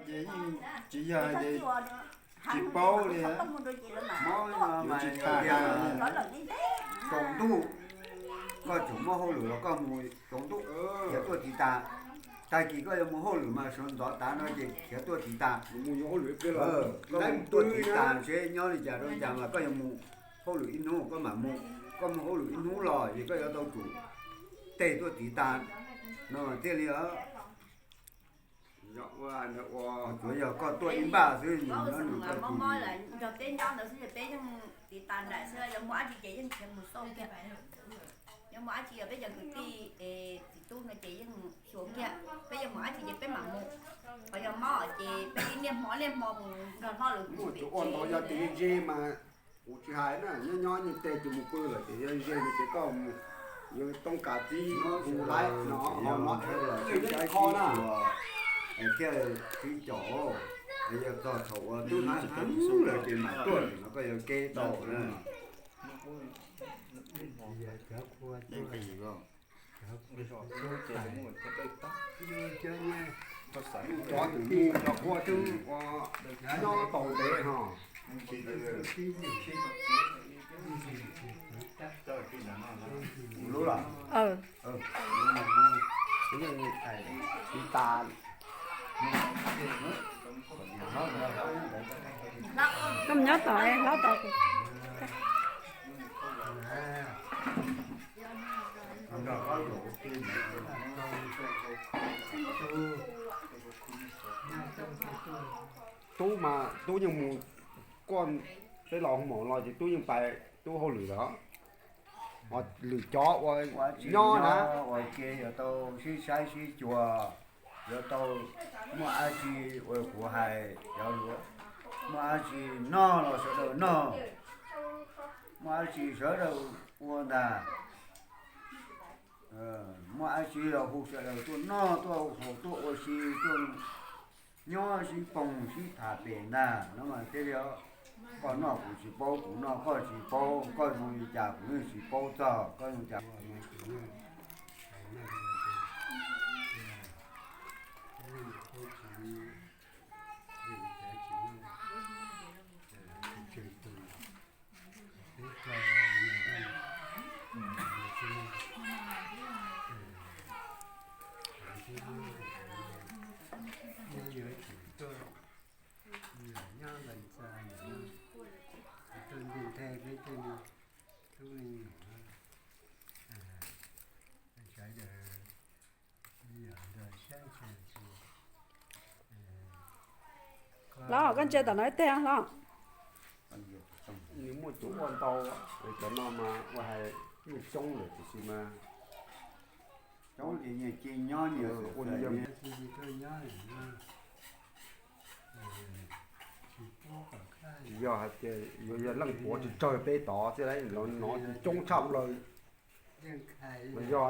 Yeej tsis yog hais tias tsis paub li, mob no mas yog tias tsaus ntuj koj tseem muaj hauj lwm los koj mus tsaus ntuj khiav tuaj tiv tas. Tag kis koj yuav mus hauj lwm mas sawv ntxov tav no ces khiav tuaj tiv tas. Koj mus tuaj tiv tas ntshe nyob li cas rau li cas mas koj yuav mus hauj lwm ib hnub koj mam mus, koj mus hauj lwm ib hnub los ces koj yuav tau tsum teg tuaj tiv tas no mas thiaj li os. Tsuav yog koj tuaj ib npaj xwb, nyob nws koj mob mob lawm nrog peb nyob ntawd xwb ces peb yeej tiv tas nraim xwb, yog muaj dab tsi ces yeej khiav mus xauj kiag. Yog muaj dab tsi yog peb cov kwv tij es txiv tub no ces yeej xyuas kiag, peb yog muaj dab tsi ces peb mam mus. Ho yog mob ces peb niaj hmo niaj hmo mus nrog hlob lawv mus ua ntau yog tias ze mas kuv tsis hais na, nyob nyob nyiaj teg ces mus pw lawm ces yog ze no ces koj mus, yog toob kas txib hu laib no ho no es kho na, thiaj txib caum, yog txog thaum ua tub nab tsis tau mus lawm ces mam tuaj no koj yuav kev tau na. Cov tus mus cov qhua twb ua nyob tau ntev no. Lub los? Tiv tas. Koj mus nyob tod, hlob tod. Tub mas tub yeej mus, koj peb los hu mom los ces tub yeej pais tub hauj lwm lawm. Lwm cov ua nyob na, ua ke yuav tau sib saib sib xyuas, yuav tau muaj dab tsi ua kuv hais cov lus, muaj dab tsi noj los sawv daws noj, muaj dab tsi sawv daws ua ntag. Muaj dab tsi los hu sawv daws tuaj noj tuaj haus tuaj ua si tuaj nyob sib poog sib tham pem ntag no mas thiaj li. Koj noj kuv tsis paub, kuv noj koj tsis paub, koj zoo li cas kuv yeej tsis paub txog koj zoo li cas. Hlob, koj ntsia tom no ib teg hlob. Nws muaj cov ua ntau, cov no mas ua hais yeej coob lawm tiam sis mas coob ces nyias cia nyob nyias ua li yog. Tsis yog hais tias yuav yog leej puav tsis tsawg peb tod xwb, lawv no coob tshaj plaws. Los yog